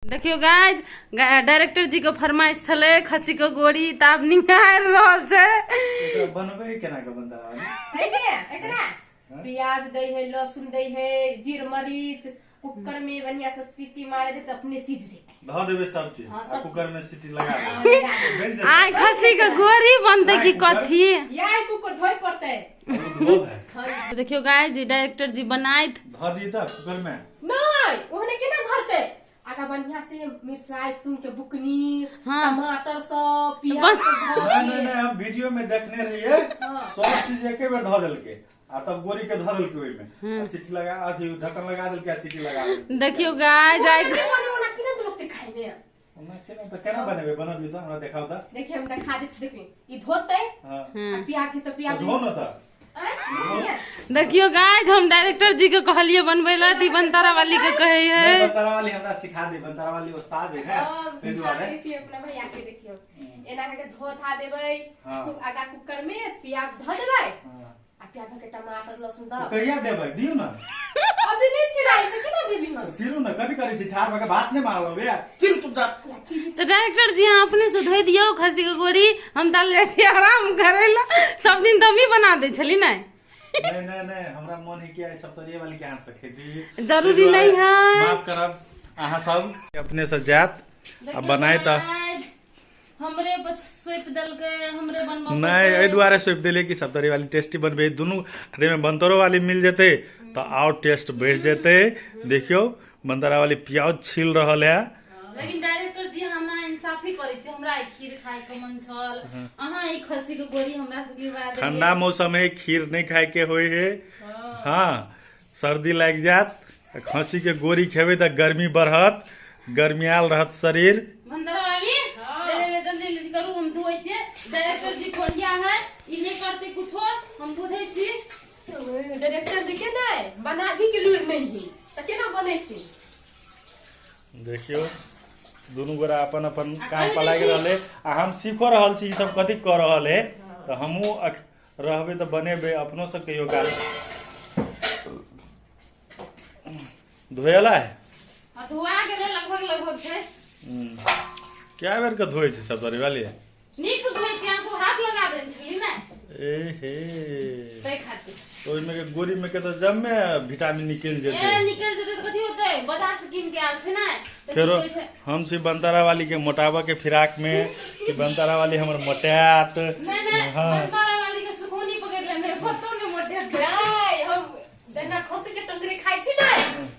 देखियो guys, director जी के फरमाइश छलै खस्सी के गोरी, त आब निहार रहल छै। एकरा बनबै केना के बनता है ने? एकरा प्याज दै है, लहसुन दै है, जीर मरीच, कुकर में बढ़िया से सीटी मारे दे त अपने सीज जेतै। धऽ देबै सब चीज। हाँ, आ सब कुकर में सीटी लगा हाँ, देबै। लगा देबै। बनि जेतै। आइ खस्सी के गोरी बनतै की कथी? या कुकर धोइ पड़तै। धोब है। हाँ। देखियो गाइज, डायरेक्टर जी बनाइत। धऽ दी तऽ कुकर में। नहीं, ओहने केना धरतै? आगा बढ़िया से मिरचाई सुन के बुकनी, हाँ। टमाटर सब, प्याज सब धऽ नहीं, नहीं, के। नहीं, हम वीडियो में देखने रहिए, हाँ। सब चीज एके बेर धऽ देलकै आ तब गोरी के धऽ देलकै ओहिमे, आ सीटी लगा, अथी ढक्कन लगा देलकै आ सीटी लगा देलकै। देखियो गाइज, आइ ओना नहि बने, ओना केना तऽ लोक खाइ में? ओना केना तऽ केना बनेबै? बनबियौ तऽ हमरा देखाउ तऽ। देखिए, हम देखा दै छी, देखिए, ई धोतै। हाँ। आ प्याज छै तऽ प्याज तऽ धो न तऽ। आँय, धोतियै? देखियो गाइज, हम डायरेक्टर जी के कहलिए बनबै ला, त ई बनतारा वाली के कहै है। नहीं, बनतारा वाली हमरा सिखा दे, बनतारा वाली उस्ताद है ने, हाँ, ताहि सिखा दुआरे। दै छी अपना भैया के। देखियौ, एना करके धो धा देबै। हाँ। खूब आगा कुकर में प्याज धऽ देबै। हाँ। आ प्याज धऽ के टमाटर लहसुन तऽ दऽ। कहिया देबै? दियौ ने। अभी नहि चिराइ तऽ केना देबी हम? चिरू ने, कथी करै छी? ठाढ़ भऽ के भात नहि मारलहुँ बे, चिरू चुपचाप। या चिरी। तऽ डायरेक्टर जी, अहाँ अपने से धोइ दियौ खस्सी के गोरी, हम ताल जाइ छी आराम करै ला। सब दिन तऽ हमही बना दै छली ने। नहीं नहीं नहीं, हमरा मन है कि आइ सप्तरीय वाली के हाथ से खेती जरूरी नहीं है। माफ करब अहाँ सब, अपने से जात आ बनाय तऽ। गाइज, हमरे पर सौंप देलकै, हमरे बनबऽ नहीं, पड़तै। एहि दुआरे सौंपि देलियै कि सप्तरी वाली टेस्टी बनबै, दुनू एहिमे बनतरो वाली मिल जेतै तऽ आओर टेस्ट बढ़ि जेतै। देखियौ, बनतरा वाली प्याज छील रहल है। लेकिन डायरेक्टर जी, हम इंसाफी करै छी। हमरा ई खीर खाय के मन छल, अहाँ ई खस्सी के गोरी हमरा से गिरवा देलियै। ठंडा मौसम है, खीर नहीं खाय के होय है। हाँ, सर्दी लागि जायत। खस्सी के गोरी खेबै तऽ गर्मी बढ़त, गर्मियाल रहत शरीर। भंडारा वाली, ले ले ले, जल्दी जल्दी करू, हम धोइ छियै। डायरेक्टर जी कोढ़िया है, ई नहि करतै कुछो, हम बुझै छी। डायरेक्टर जी के नहि बनाबी के लूर नहीं है तऽ केना बनेतै? देखियौ, दुनू गोरा अपन अपन काम पर लागि रहल है आ हम सीखो रहल छी ई सब कथी कऽ रहल है, तऽ हमहूँ रहबै तऽ बनेबै अपनो सब कहियो काल। धोएला है? हाँ, धोआ गेलै, लगभग लगभग छै। कए बेर के धोइ छै सब वाली? नीक से धोइ छी, अहाँ सब हाथ लगा देने छली ने। ए हे। ताहि खातिर। ओहिमे के गोरी में के तऽ जम्मे विटामिन निकलि ए जेतै। निकलि जेतै तऽ कथी होतै? बाजार से कीन के आयल छै ने, तऽ की फेरो कहै छै? हम छी बनतारा वाली के मोटाबऽ के फिराक में कि बनतारा वाली हमर मोटायत। नहि नहि। हाँ। बनतारा वाली के सुखौनी पकड़ि लेने, कतौ नहि मोटेतै। नहि, हम जेना खस्सी के टंगरी खाइ छी ने,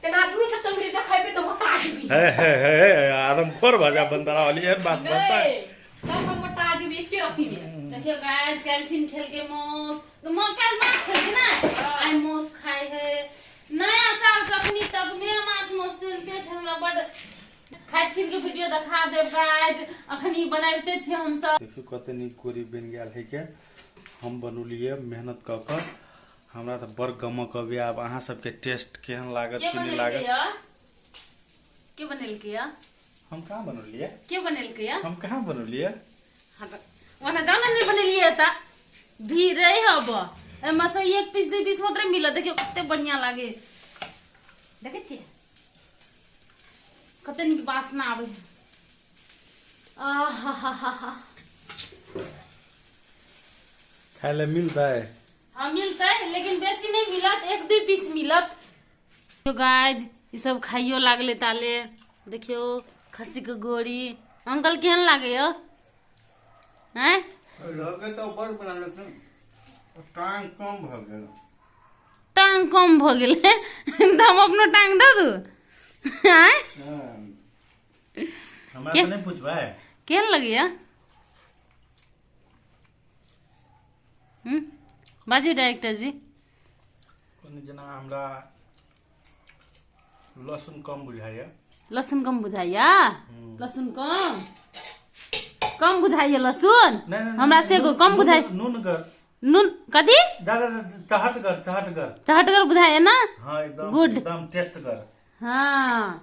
तेना आदमी के टंगरी जब खेबै तऽ मोटा जेबी। हे हे हे, आदमखोर भऽ जा बनतारा वाली, एहन बात बनता नहि, तब हम मोटा जेबी एके रत्ती में। देखियौ गाइस, काल्हिखिन खेलकै माउस, काल्हि माछ खेलकै ने, आइ माउस खाइ है। नया साल से अखनी तक मे माछ माउस चलिते छै। हमरा बड खाइ के वीडियो देखा देब गाइस, अखनी बनाबिते छी हमसब। देखियौ, कते नीक गोरी बनि गेल है के। हम बनौलियै मेहनत कऽ कऽ, हमरा तऽ बड़ गमक अबैया। आब अहाँ सबके टेस्ट केहन लागत के कि नहि बनेलकै लागत। या? के बनेलकै या? हम कहाँ बनौलियै? के बनेलकै या? हम कहाँ बनौलियै? हाँ, तऽ ओना जाना नहि बनेलियै तऽ भीड़े हब, एहिमे से एक पीस दू पीस मात्रे मिलत। देखियौ, कते बढ़िया लागे, देखै छियै कते नीक वासना आबै है। आहा हा हा हा। खाय लए मिलतै? हाँ, मिलतै, लेकिन बेसी नहि मिलत, एक दू पीस मिलत। गाइज, ई सब खाइयो लागले ताले। देखियौ खस्सी के गोरी। अंकल, केहन लागैया? हैं? लगे तऽ बड़ बना लेकिन टांग कम भऽ गेल। टांग कम भऽ गेलै तऽ हम अपनो टांग दऽ दू, आँय? हमरा तऽ नहि पुछबै। केहन लगैया? बाजू डायरेक्टर जी। कनि जेना हमरा लहसुन कम बुझाइया। लहसुन कम बुझाइया? लहसुन कम कम बुझाइया लहसुन? नहीं, नहीं, हमरा से एगो कम बुझाइ। नूनगर। नून कथी? ज्यादा चहटगर, चहटगर। चहटगर बुझाइया ना? हाँ, एकदम। गुड। एकदम टेस्टगर। हाँ,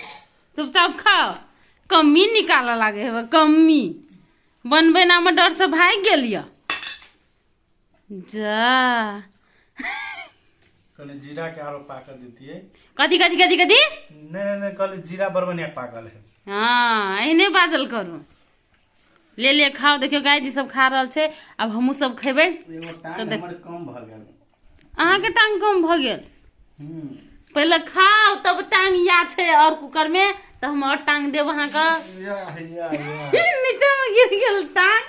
चुपचाप खाओ। कमी निकालऽ लागे हेबे, कमी बनबै नामे डर से भागि गेल यऽ जा। कनि जीरा के आरो पाकल दितियै। कथी कथी कथी कथी? नहीं नहीं नहीं, कहली जीरा बड़ बढ़िया पाकल है। हँ, एहने बाजल करू। ले ले खाओ। देखियौ गाय जी सब खा रहल छै, आब हमहूँ सब खेबै। एगो टांग हमर कम भऽ गेल। अहाँके टांग कम भऽ गेल? पहिले खाओ तब टांग या छै और कुकर में, तऽ हम और टांग देब अहाँके। या या या नीचा में गिर गेल टांग।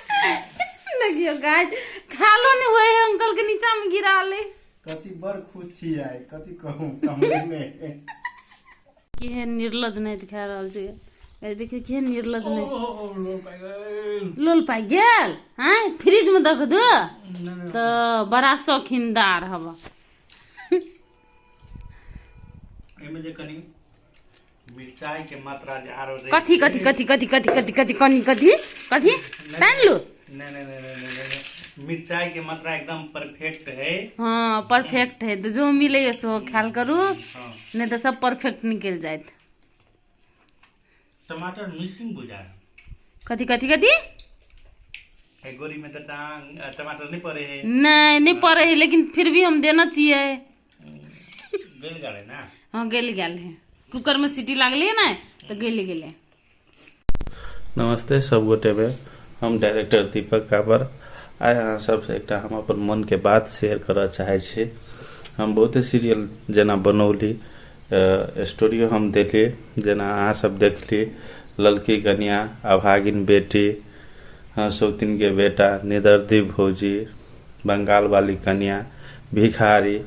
देखियौ गाय, खालो नहीं होए है अंकल के, नीचा में गिरा ले। कथी बड़ खुश छी आइ, कथी कहूँ समझ में। केहन निर्लज नहीं दिखा रहल छै। देखियौ केहन निर्लज नहीं। लोल पाइ गेल। हाँ, फ्रिज में दख दो तो बड़ा शौकीनदार हवा। एहिमे जे कनि मिरचाई के मात्रा जे आरो रहे। कथी कथी कथी कथी कथी कथी कथी कनि कथी कथी तानि लू। नहीं नहीं नहीं नहीं नहीं नहीं, मिरचाई के मात्रा एकदम परफेक्ट है। हाँ परफेक्ट है, तो जो मिले सो ख्याल करू। हाँ। नहीं तो सब परफेक्ट निकल जाए। टमाटर मिसिंग बुझा। कथी कथी कथी? एक गोरी में तो टांग टमाटर नहीं पड़े है। नहीं नहीं पड़े है, लेकिन फिर भी हम देना चाहिए। गल गए ना? हाँ गल गल है, कुकर में सीटी लागली है ना तो गल गेले। नमस्ते सब गोटे में, हम डायरेक्टर दीपक काबर। आइ अहाँ सबसे एकटा हम अपन मन के बात शेयर करऽ चाहै छी। हम बहुते सीरियल जेना बनौली, स्टोरियो हम देली, जेना अहाँ सब देखली ललकी कन्या, अभागिन बेटी, हाँ, सौतिन के बेटा, निदर्दी भौजी, बंगाल वाली कन्या, भिखारी,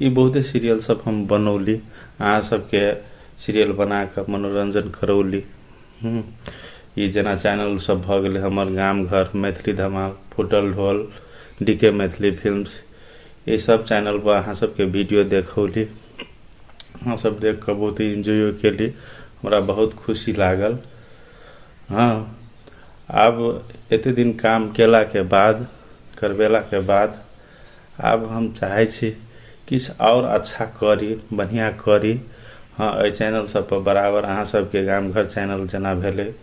ई बहुते सीरियल सब हम बनौली। अहाँ सबके सीरियल बना कऽ मनोरंजन करौली। ई जेना चैनल सब भऽ गेलै हमर गाम घर, मैथिली धमाल, फुटल ढोल, डी के मैथिली फिल्म्स, ई सब चैनल पर अहाँ सबके वीडियो देखौली। अहाँ सब देख कऽ बहुत एन्जॉयो केली, हमरा बहुत खुशी लागल। हाँ, आब एते दिन काम केला के बाद, करबेला के बाद, आब हम चाहै छी किछु और अच्छा करी, बढ़िया करी। हाँ, एहि चैनल सब पर बराबर अहाँ सबके गाम घर चैनल जेना भेलै,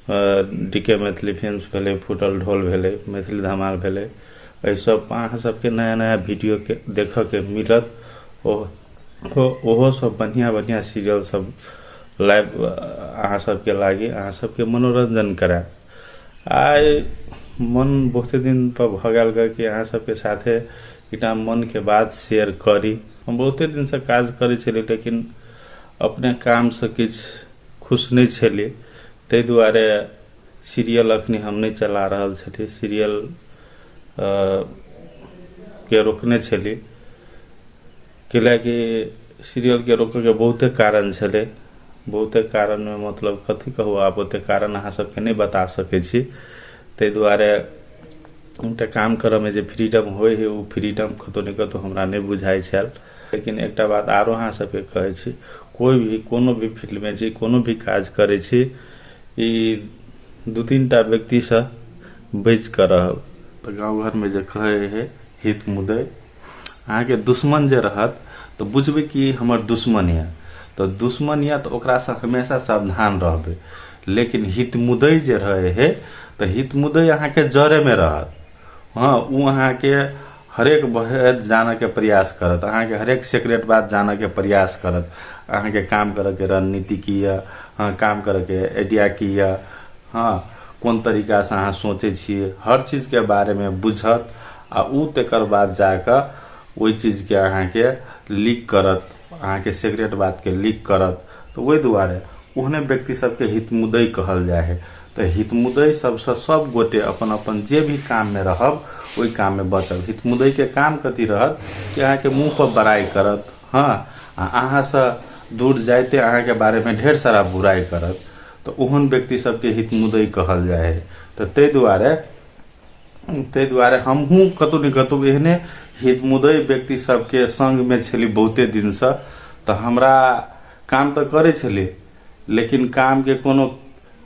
डी के मैथिली फिल्म्स भेलै, फुटल ढोल भेलै, मैथिली धमाल भेलै, एहि सब पर अहाँ सबके नया नया वीडियो के देखऽ के मिलत। ओहो सब बढ़िया बढ़िया सीरियल सब लाइव अहाँ सबके लागी अहाँ सबके मनोरंजन करायब। आइ मन बहुते दिन पर भऽ गेल ग कि अहाँ सबके साथे एकटा मन के बात शेयर करी। हम बहुते दिन से काज करै छलियै, लेकिन अपने काम से किछु खुश नहि छलियै, ताहि दुआरे सीरियल अखनी हम नहि चला रहल छलियै। सीरियल के रोकने छलियै, कैलाकि सीरियल के रोकऽके बहुते कारण छलै। बहुते कारण में मतलब कथी कहू, आब ओते कारण अहाँ सबके नहि बता सकै छी। ताहि दुआरे एकटा काम करऽमे जे फ्रीडम होइ है, ओ फ्रीडम कतौ ने कतौ हमरा नहि बुझाइ छल। लेकिन एकटा बात आरो अहाँ सबके कहै छी, कोइ भी कोनो भी फील्डमे छी, कोनो भी काज करै छी, ई दू तीन टा व्यक्तिसँ बचि कऽ रहब। तऽ गाँव घरमे जे कहै है हित मुदै, अहाँके दुश्मन जे रहत तऽ बुझबै कि हमर दुश्मन यऽ, तऽ दुश्मन यऽ तऽ ओकरासँ हमेशा सावधान रहबै। लेकिन हित मुदै जे रहै है तऽ हित मुदै अहाँके जरेमे रहत। हाँ, ओ अहाँके हरेक भेद जानऽके प्रयास करत, अहाँके हरेक सीक्रेट बात जानऽके प्रयास करत, अहाँके काम करऽके रणनीति की यऽ, हाँ, काम करऽके आइडिया की यऽ, हाँ, कोन तरीकासँ अहाँ सोचै छियै, हर चीजके बारेमे बुझत आ उ तकर बाद जाकऽ ओहि चीजके अहाँके लीक करत, अहाँके सीक्रेट बातके लीक करत। तऽ ओहि दुआरे ओहने व्यक्ति सबके हितमुदै कहल जाइ है। तऽ हितमुदै सबसँ सब गोटे अपन अपन जे भी काममे रहब ओहि काममे बचब। हितमुदैके काम कथी रहत कि अहाँके मुँह पर बड़ाइ करत, हाँ, आ अहाँसँ दूर जाइते अहाँके बारेमे ढेर सारा बुराइ करत। तऽ ओहन व्यक्ति सबके हितमुदै कहल जाइ है। तऽ ताहि दुआरे हमहूँ कतहु ने कतहु एहने हितमुदै व्यक्ति सबके संगमे छली बहुते दिनसँ। तऽ हमरा काम तऽ करै छली, लेकिन कामके कोनो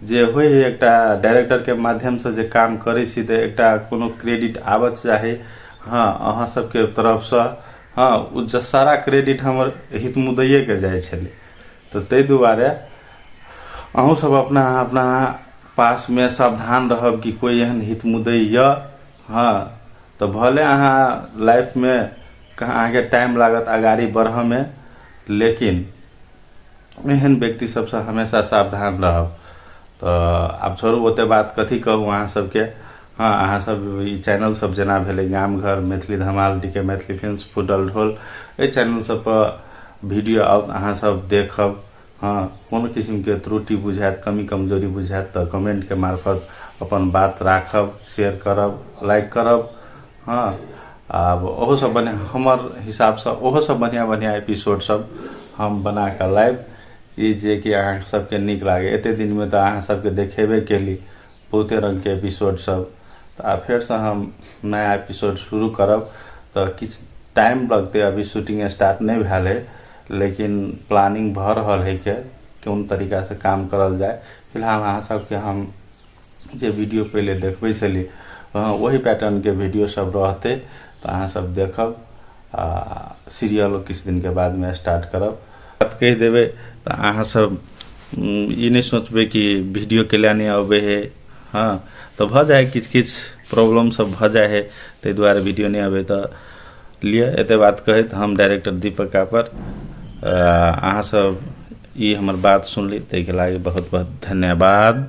जे होइ है एकटा डायरेक्टरके माध्यमसँ जे काम करै छी तऽ एकटा कोनो क्रेडिट आबऽ चाही, हाँ, अहाँ सबके तरफसँ, हाँ, ओ सारा क्रेडिट हमर हितमुदैयेके जाइ छलै। तऽ ताहि दुआरे अहूँ सब अपना अपना पासमे सावधान रहब कि कोइ एहन हितमुदै यऽ, हाँ, तऽ भले अहाँ लाइफमे अहाँके टाइम लागत अगाड़ी बढ़ऽमे, लेकिन एहन व्यक्ति सबसँ हमेशा सावधान रहब। तऽ आब छोड़ू ओते बात कथी कहू अहाँ सबके। हँ, अहाँ सब ई चैनल सब जेना भेलै गाम घर, मैथिली धमाल, डी के मैथिली फिल्म्स, फुटल ढोल, एहि चैनल सब पर वीडियो आओत, अहाँ सब देखब। हँ, कोनो किसिमके त्रुटि बुझायत, कमी कमजोरी बुझायत तऽ कमेंटके मार्फत अपन बात राखब, शेयर करब, लाइक करब। हँ, आब ओहो सब बढ़िआँ हमर हिसाबसँ ओहो सब बढ़िआँ बढ़िआँ एपिसोड सब हम बना कऽ लायब, ई जे कि अहाँ सबके नीक लागे। एते दिनमे तऽ अहाँ सबके देखेबे केली बहुते रङ्गके एपिसोड सब, तऽ आब फेरसँ हम नया एपिसोड शुरू करब तऽ किछु टाइम लगतै। अभी शूटिंग स्टार्ट नहि भेल है, लेकिन प्लानिंग भऽ रहल है के कोन तरीकासँ काम करल जाय। फिलहाल अहाँ सबके हम जे वीडियो पहिले देखबै छली, वही पैटर्नके वीडियो सब रहतै, तऽ अहाँ सब देखब। आ सीरियलो किछु दिनके बादमे स्टार्ट करब। बात कहि देबै तऽ अहाँ सब ई नहि सोचबै कि वीडियो केला नहि अबै है। हँ, तऽ भऽ जाइ है, किछु किछु प्रॉब्लम सब भऽ जाइ है, ताहि दुआरे वीडियो नहि अबै। तऽ लिअ, एते बात कहैत हम डायरेक्टर दीपक कापर, अहाँ सब ई हमर बात सुनली ताहिके लागि बहुत बहुत धन्यवाद।